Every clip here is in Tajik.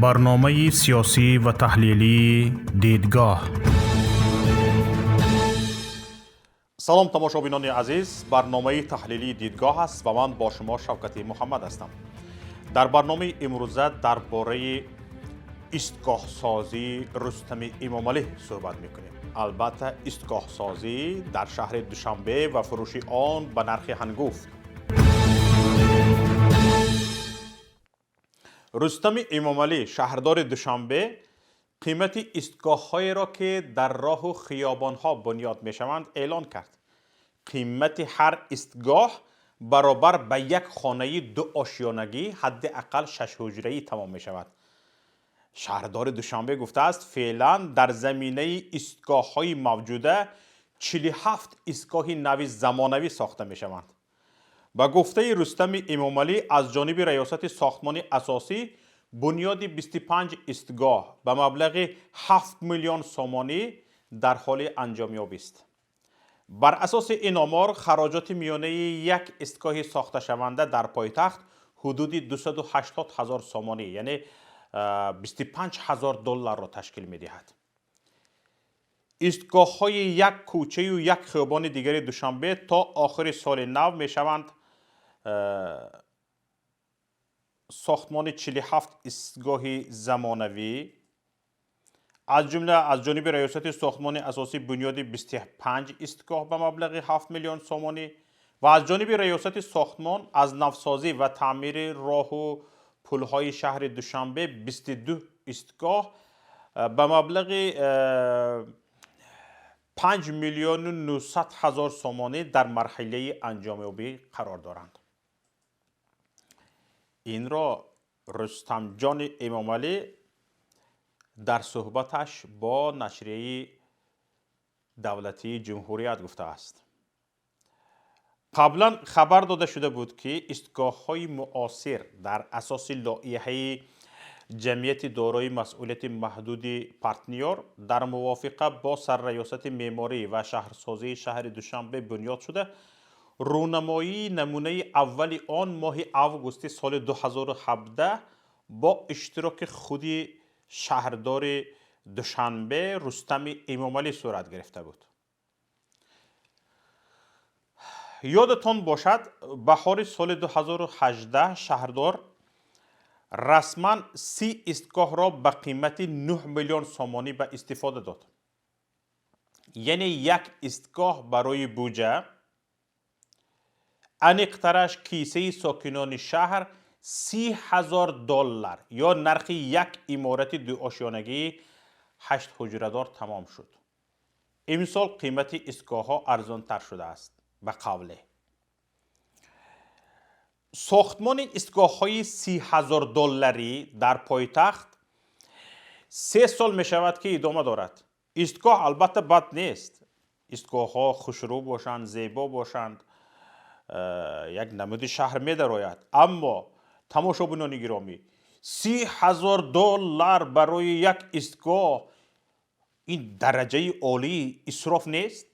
Барномаи сиёсӣ ва таҳлилии «Дидгоҳ». Салом, тамошобинони азиз. Барномаи таҳлилии «Дидгоҳ» аст ва ман бо шумо Шавкати Муҳаммад ҳастам. Дар барномаи имрӯза дар бораи истгоҳсозии Рустами Эмомалӣ суҳбат мекунем. Албатта, истгоҳсозӣ дар шаҳри Душанбе ва фурӯши он ба нархи ҳангуфт. Рустами Эмомалӣ, шаҳрдори Душанбе, қимати истгоҳҳоеро, ки дар роҳу хиёбонҳо бунёд мешаванд, эълон кард. Қимати ҳар истгоҳ баробар ба як хонаи дуошёнагӣ ҳадди ақал шашҳуҷраӣ тамом мешавад. Шаҳрдори Душанбе гуфтааст, феълан дар заминаи истгоҳҳои мавҷуда 47 истгоҳи нави замонавӣ сохта мешаванд. Ба гуфтаи Рустами Эмомалӣ, аз ҷониби Раёсати сохтмони асосӣ бунёди 25 истгоҳ ба маблағи 7 миллион сомонӣ дар ҳоли анҷомёбист. Бар асоси ин омор, хароҷоти миёнаи як истгоҳи сохташаванда дар пойтахт ҳудуди 280 ҳазор сомонӣ, яъне 25 ҳазор долларро ташкил медиҳад. Истгоҳҳои як кӯчаю як хиёбони дигари Душанбе то охири соли нав мешаванд. Сохтмони 47 истгоҳи замонавӣ, аз ҷумла аз ҷониби Раёсати сохтмони асосӣ бунёди 25 истгоҳ ба маблағи 7 миллион сомонӣ ва аз ҷониби Раёсати сохтмон аз навсозӣ ва таъмири роҳу пулҳои шаҳри Душанбе 22 истгоҳ ба маблағи 5 миллиону 900 ҳазор сомонӣ дар марҳилаи анҷомёбӣ қарор доранд. Инро Рустамҷони Эмомалӣ дар суҳбаташ бо нашрияи давлатии «Ҷумҳурият» гуфтааст. Қаблан хабар дода шуда буд, ки истгоҳҳои муосир дар асоси лоиҳаи ҷамъияти дорои масъулияти маҳдуди «Партнёр» дар мувофиқа бо Сарраёсати меъморӣ ва шаҳрсозии шаҳри Душанбе бунёд шуда, рӯнамоии намунаи аввали он моҳи августи соли 2017 бо иштироки худи шаҳрдори Душанбе Рустами Эмомалӣ сурат гирифта буд. Ёдатон бошад, баҳори соли 2018 шаҳрдор расман 30 истгоҳро ба қимати 9 миллион сомонӣ ба истифода дод. Яъне як истгоҳ барои буҷа, аниқтараш кисаи сокинони шаҳр, 30 ҳазор доллар ё нархи як иморати дуошёнагии ҳаштҳуҷрадор тамом шуд. Имсол қимати истгоҳҳо арзонтар шудааст, ба қавле. Сохтмони истгоҳҳои 30 ҳазор долларӣ дар пойтахт 3 сол мешавад, ки идома дорад. Истгоҳ албатта бад нест. Истгоҳҳо хушрӯ бошанд, зебо бошанд, як намуди шаҳр медарояд. Аммо, тамошобинони гиромӣ, 30 ҳазор доллар барои як истгоҳ ин дараҷаи олии исроф нест?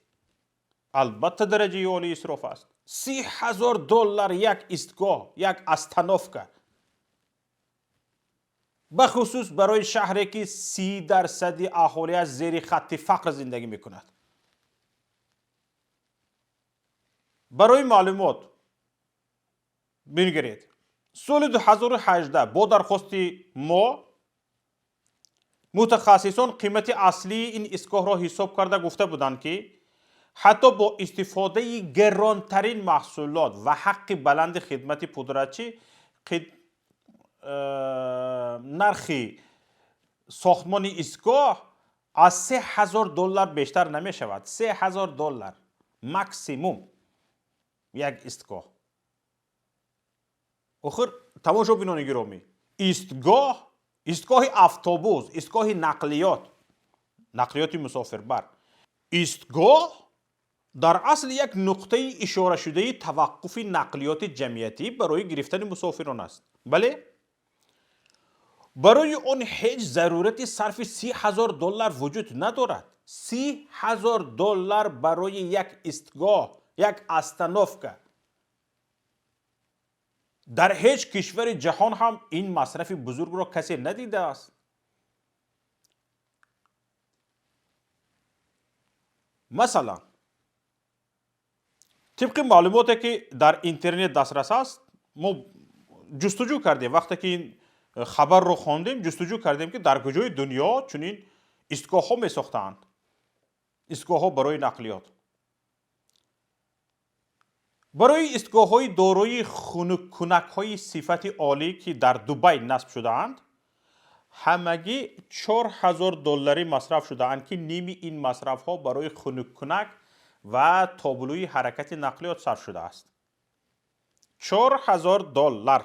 Албатта, дараҷаи олии исроф аст. 30 ҳазор доллар як истгоҳ, як остановка, бахусус барои шаҳре, ки 30 дарсади аҳолиаш зери хатти фақр зиндагӣ мекунад. Барои маълумот бингаред, соли 2018 бо дархости мо мутахассисон қимати аслии ин истгоҳро ҳисоб карда гуфта буданд, ки ҳатто бо истифодаи гаронтарин маҳсулот ва ҳаққи баланди хидмати пудратчӣ нархи сохтмони истгоҳ аз 3000 доллар бештар намешавад. 3000 доллар максимум як истгоҳ. Охир, тамошобинони гиромӣ, истгоҳ, истгоҳи автобус, истгоҳи нақлиёт, нақлиёти мусофирбар, истгоҳ дар асл як нуқтаи ишорашудаи таваққуфи нақлиёти ҷамъиятӣ барои гирифтани мусофирон аст. Бале, барои он ҳеҷ зарурати сарфи 30 ҳазор доллар вуҷуд надорад. 30 ҳазор доллар барои як истгоҳ, як остановка. Дар ҳеҷ кишвари ҷаҳон ҳам ин масрафи бузургро касе надидааст. Масалан, тибқи маълумоте ки дар интернет дастрас аст, мо ҷустуҷӯ кардем, вақте ки ин хабарро хондем, ҷустуҷӯ кардем, ки дар куҷои дунё чунин истгоҳҳо месохтаанд, истгоҳҳо барои нақлиёт. Барои истгоҳҳои дорои хунуккунакҳои сифати олӣ, ки дар Дубай насб шудаанд, ҳамагӣ 4000 долларӣ масраф шудаанд, ки ними ин масрафҳо барои хунуккунак ва тоблӯи ҳаракати нақлиёт сарф шудааст. 4000 доллар.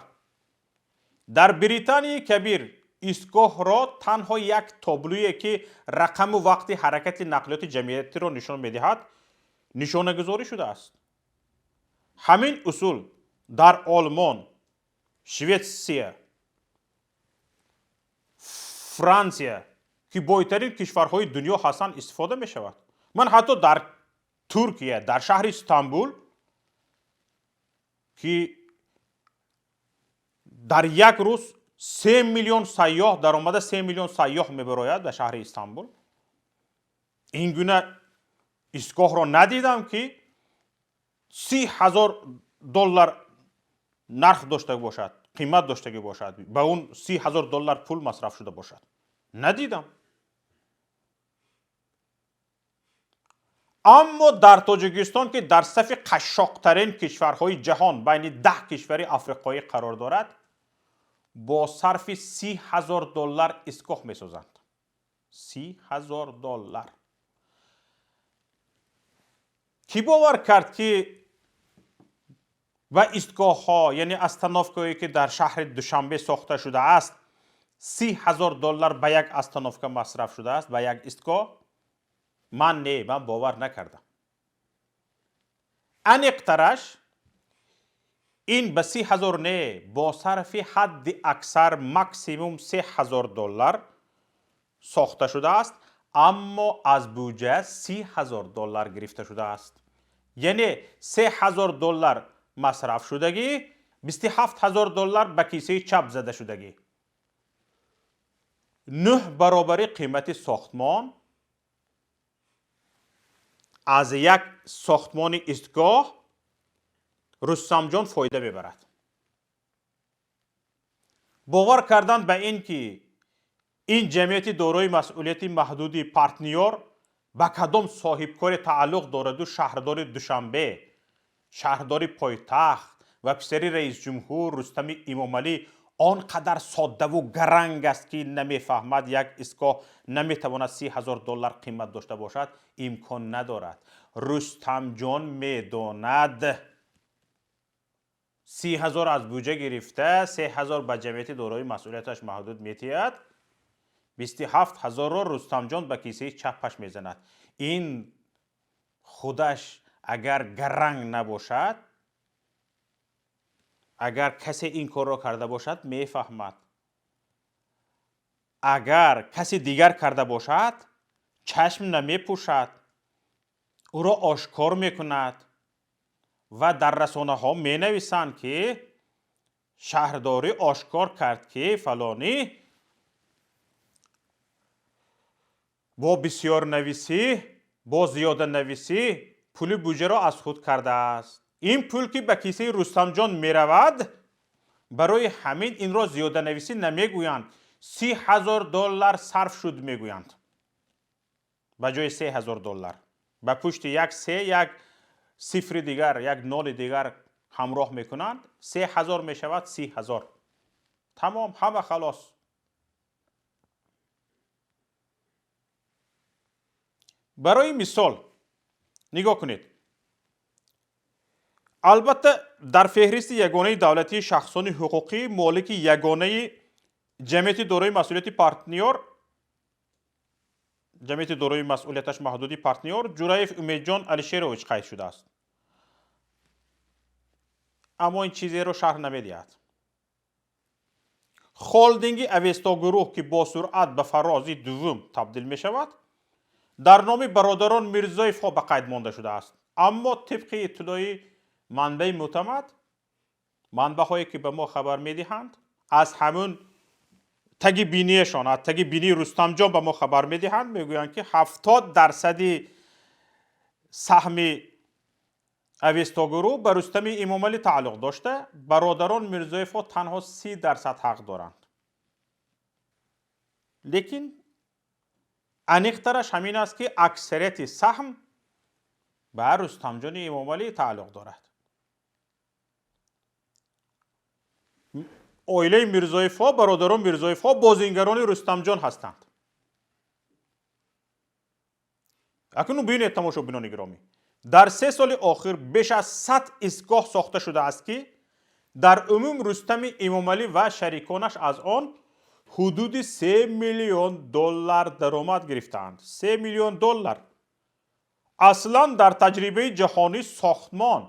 Дар Британияи Кабир истгоҳро танҳо як тоблӯе, ки рақаму вақти ҳаракати нақлиёти ҷамъиятиро нишон медиҳад, нишонагузорӣ шудааст. Ҳамин усул дар Олмон, Шветсия, Франсия, ки бойтарин кишварҳои дунё ҳастанд, истифода мешавад. Ман ҳатто дар Туркия, дар шаҳри Стамбул, ки дар як рӯз 3 миллион сайёҳ даромада, 3 миллион сайёҳ мебарояд ба шаҳри Истанбул, ин гуна истгоҳро надидам, ки 30 000 доллар нарх дошта бошад, қимат доштагӣ бошад, ба он 30 000 доллар пул масраф шуда бошад. Надидам. Аммо дар Тоҷикистон, ки дар сафи қашшоқтарин кишварҳои ҷаҳон байни 10 кишвари африқоӣ қарор дорад, бо сарфи 30 000 доллар истгоҳ месозанд. 30 000 доллар. Кӣ бовар кард, ки ба истгоҳҳо, яъне остановкаҳое, ки дар шаҳри Душанбе сохта шудааст, 30 000 доллар ба як остановка масраф шудааст, ба як истгоҳ? Ман не, ман бовар накардам. Аниқтараш, ин ба 30 000 не, бо сарфи ҳадди аксар максимум 3000 доллар сохта шудааст, аммо аз буҷа 30 000 доллар гирифта шудааст. Яъне 3000 доллар масраф шудагӣ, 27 000 доллар ба кисаи чап зада шудагӣ. 9 баробари қимати сохтмон аз як сохтмони истгоҳ Рустамҷон фоида мебарад. Бовар кардан ба ин, ки ин ҷамъияти дорои масъулияти маҳдуди партнёр ба кадом соҳибкоре тааллуқ дораду шаҳрдори Душанбе, шаҳрдори пойтахт ва писари раисҷумҳур Рустами Эмомалӣ он қадар соддаву гаранг аст, ки намефаҳмад, як истгоҳ наметавонад 30 000 доллар қимат дошта бошад, имкон надорад. Рустамҷон медонад, 30 000 аз буҷа гирифта, 3000 ба ҷамъияти дорои масъулияташ маҳдуд метиҳад, 27 000-ро Рустамҷон ба кисаи чаппаш мезанад. Ин худаш агар гаранг набошад, агар касе ин корро карда бошад, мефаҳмад. Агар касе дигар карда бошад, чашм намепӯшад, ӯро ошкор мекунад ва дар расонаҳо менависанд, ки шаҳрдорӣ ошкор кард, ки фалонӣ бо бисёрнависӣ, бо зиёданависӣ пули буҷаро аз худ кардааст. Ин пул, ки ба кисаи Рустамҷон меравад, барои ҳамин инро зиёданависӣ намегӯянд. 30 000 доллар сарф шуд мегӯянд ба ҷои 3000 доллар. Ба пушти як се як сифри дигар, як ноли дигар ҳамроҳ мекунанд, 3000 мешавад 30 000. Тамом, ҳама халос. Барои мисол нигоҳ кунед. Албатта, дар феҳристи ягонаи давлатии шахсони ҳуқуқӣ молики ягонаи ҷамъияти дорои масъулияти партнёр, ҷамъияти дорои масъулияташ маҳдуди партнёр Ҷураев Умедҷон Алишерович қайд шудааст. Аммо ин чизеро шарҳ намедиҳад. Холдинги Авестогурӯҳ, ки бо суръат ба фарози дуввум табдил мешавад, дар номи бародарон Мирзоевҳо ба қайд монда шудааст. Аммо тибқи иттилои манбаи мӯътамад, Манбаъҳое ки ба мо хабар медиҳанд, аз ҳамун таги биниашон, аз таги бинии Рустамҷон ба мо хабар медиҳанд, мегӯянд, ки 70% саҳми Авестогурӯҳ ба Рустами Эмомалӣ тааллуқ дошта, бародарон Мирзоевҳо танҳо 30% ҳақ доранд. Лекин аниқтараш ҳамин аст, ки аксарияти саҳм ба Рустамҷони Эмомалӣ тааллуқ дорад. Оилаи Мирзоевҳо, бародарон Мирзоевҳо бозингарони Рустамҷон ҳастанд. Акнун бинед, тамошобинони гиромӣ, дар 3 соли охир беш аз 100 истгоҳ сохта шудааст, ки дар умум Рустами Эмомалӣ ва шариконаш аз он ҳудуди 3 миллион доллар даромад гирифтаанд. 3 миллион доллар. Аслан дар таҷрибаи ҷаҳонӣ сохтмон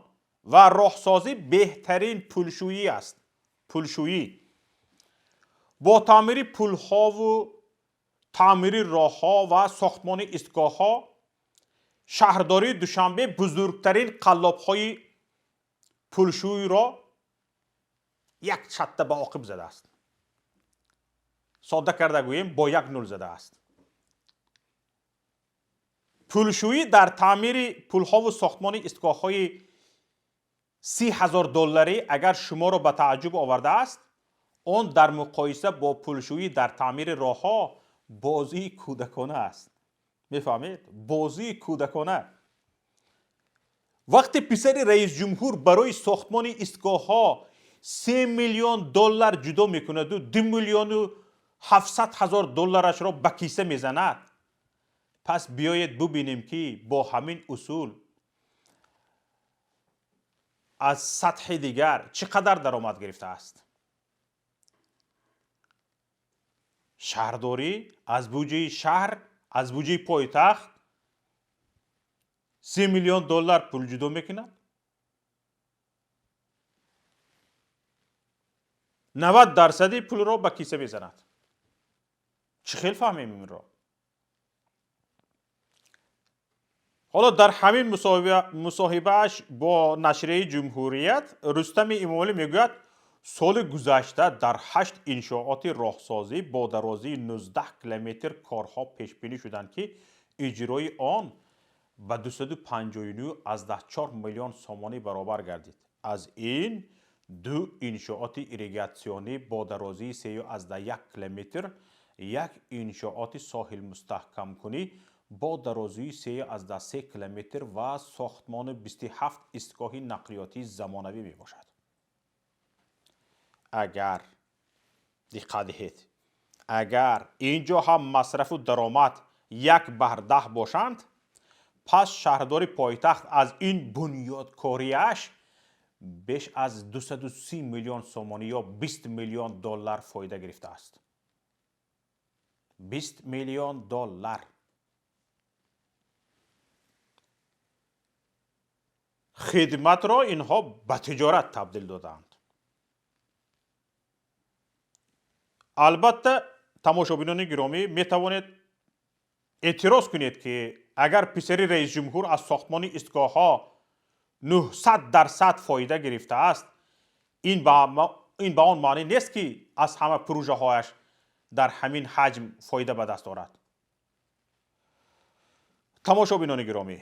ва роҳсозӣ беҳтарин пулшӯӣ аст. Пулшӯӣ бо таъмири пулҳову таъмири роҳҳо ва сохтмони истгоҳҳо шаҳрдории Душанбе бузургтарин қаллобҳои пулшӯйро як чатта ба оқиб задааст. Содда карда гӯем, бо як нул задааст. Пулшӯӣ дар таъмири пулҳову сохтмони истгоҳҳои 30 ҳазор долларӣ агар шуморо ба тааҷҷуб овардааст, он дар муқоиса бо пулшӯӣ дар таъмири роҳҳо бозии кӯдакона аст. Мефаҳмед? Бозии кӯдакона. Вақте писари раисҷумҳур барои сохтмони истгоҳҳо 3 миллион доллар ҷудо мекунаду 2 миллиону 700 ҳазор долларашро ба киса мезанад, пас биёед бубинем, ки бо ҳамин усул аз сатҳи дигар чӣ қадар даромад гирифтааст. Шаҳрдорӣ аз буҷаи шаҳр, аз буҷаи пойтахт 3 миллион доллар пул ҷудо мекунад. 90% пулро ба киса мезанад. Чӣ хел фаҳмем инро? Ҳоло дар ҳамин мусоҳибааш бо нашрияи Ҷумҳурият Рустами Эмомалӣ мегӯяд, соли гузашта дар 8 иншооти роҳсозӣ бо дарозии 19 километр корҳо пешбинӣ шуданд, ки иҷрои он ба 259,4 миллион сомонӣ баробар гардид. Аз ин 2 иншооти ирригатсионӣ бо дарозии 3,1 километр, як иншооти соҳилмустаҳкамкунӣ бо дарозии 3,3 километр ва сохтмони 27 истгоҳи нақлиётии замонавӣ мебошад. Агар диққат диҳед, агар ин ҷо ҳам масрафу даромад як бар даҳ бошанд, пас шаҳрдори пойтахт аз ин бунёдкориаш беш аз 230 миллион сомонӣ ё 20 миллион доллар фоида гирифтааст. 20 миллион доллар. Хидматро инҳо ба тиҷорат табдил доданд. Албатта, тамошобинони гиромӣ, метавонед эътироз кунед, ки агар писари раисҷумҳур аз сохтмони истгоҳҳо 900% фоида гирифтааст, ин ба он маънӣ нест, ки аз ҳама пурӯжаҳояш дар ҳамин ҳаҷм фоида ба даст орад. Тамошобинони гиромӣ,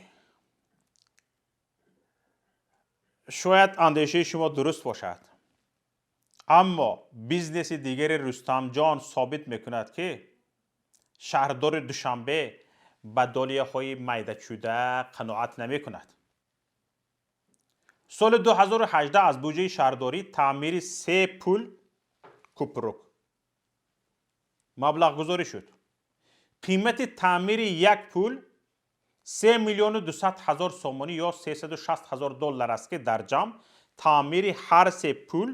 шояд андешаи шумо дуруст бошад, аммо бизнеси дигари Рустамҷон собит мекунад, ки шаҳрдори Душанбе ба долияҳои майдашуда қаноат намекунад. Соли 2018 аз буҷаи шаҳрдорӣ таъмири 3 пул купрук маблағгузорӣ шуд. Қимати таъмири як пул 3 миллиону 200 ҳазор сомонӣ ё 360 ҳазор доллар аст, ки дар ҷамъ таъмири ҳар се пул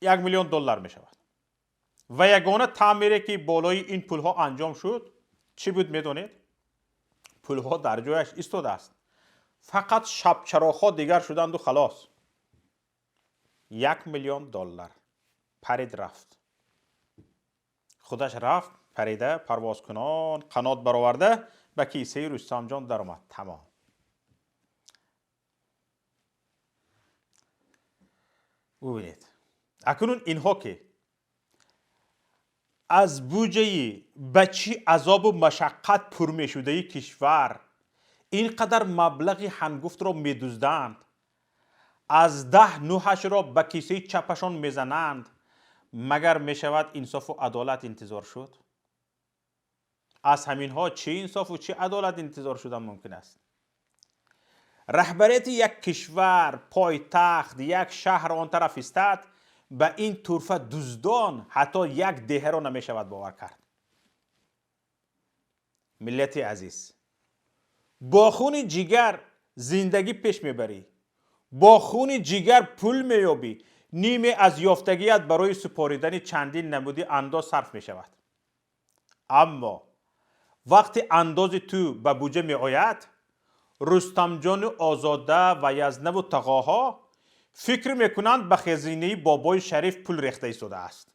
1 миллион доллар мешавад. Ва ягона таъмире, ки болои ин пулҳо анҷом шуд, чӣ буд медонед? Пулҳо дар ҷояш истодааст. Фақат шабчароғҳо дигар шуданду халос. 1 миллион доллар парид рафт. Худаш рафт, парида, парвозкунон, қанот бароварда ба кисаи Рустамҷон даромад. Тамом. Бубинед, акнун инҳо ки аз буҷаи ба чӣ азобу машаққат пур мешудаи кишвар ин қадар маблағи ҳангуфтро медузданд, аз 10 нӯҳашро ба кисаи чапашон мезананд, магар мешавад инсофу адолат интизор шуд? Аз ҳаминҳо чӣ инсофу чӣ адолат интизор шудан мумкин аст? Раҳбарияти як кишвар, пойтахт, як шаҳр он тараф истад, ба ин турфа дуздон ҳатто як деҳаро намешавад бовар кард. Миллати азиз, бо хуни ҷигар зиндагӣ пеш мебарӣ, бо хуни ҷигар пул меёбӣ, ниме аз ёфтагият барои супоридани чандин намуди андоз сарф мешавад. Аммо вақти андози ту ба буҷа меояд, Рустамҷону Озода ва Язнаву тағоҳо фикр мекунанд ба хазинаи бобои Шариф пул рехта истодааст.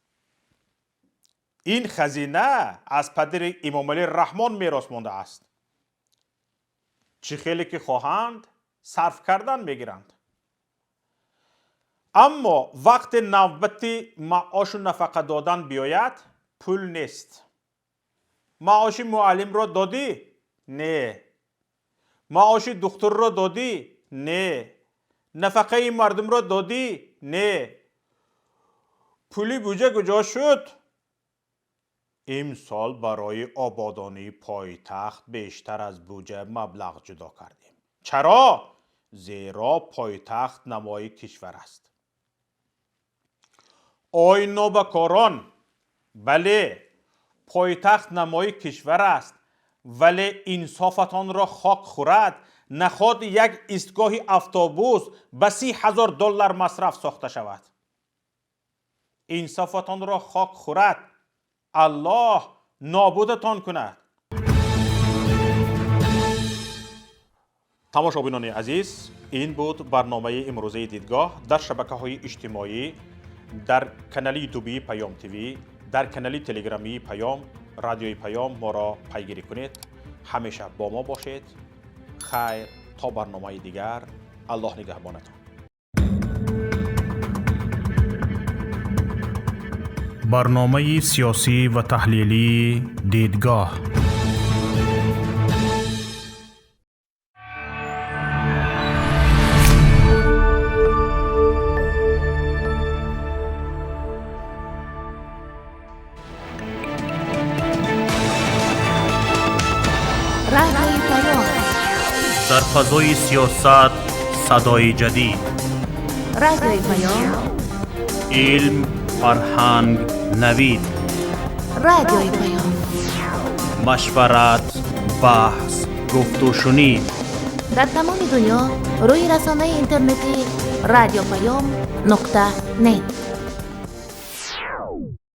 Ин хазина аз падари Имомалӣ Раҳмон мерос мондааст. Чӣ хеле ки хоҳанд сарф кардан мегиранд. Аммо вақте навбати маошу нафақа додан биёяд, пул нест. Маоши муаллимро додӣ? Не. Маоши духтурро додӣ? Не. Нафақаи мардумро додӣ? Не. Пули буҷа куҷо шуд? Имсол барои ободонии пойтахт бештар аз буҷа маблағ ҷудо кардем. Чаро? Зеро пойтахт намои кишвар аст. Ой нобакорон! Бале, пойтахт намои кишвар аст, вале инсофатонро хок хӯрад, наход як истгоҳи автобус ба 30 000 доллар масраф сохта шавад. Инсофатонро хок хӯрад, Аллоҳ нобудатон кунад. Тамошобинони азиз, ин буд барномаи имрӯзаи Дидгоҳ дар шабакаҳои иҷтимоӣ, дар канали ютубии Паём ТВ, дар канали телеграмии Паём, радиои Паём моро пайгирӣ кунед. Ҳамеша бо мо бошед. Хайр, то барномаи дигар, Аллоҳ нигаҳбонатон. Барномаи сиёсӣ ва таҳлилии Дидгоҳ. Радиои Паём. Дар фазои сиёсат садои ҷадид. Радиои Паём. Илм, фарҳанг, навид. Радиои Паём. Машварат, баҳс, гуфтушунид. Дар тамоми дунё рӯи расонаи интернетӣ радиопаём нуқта нет.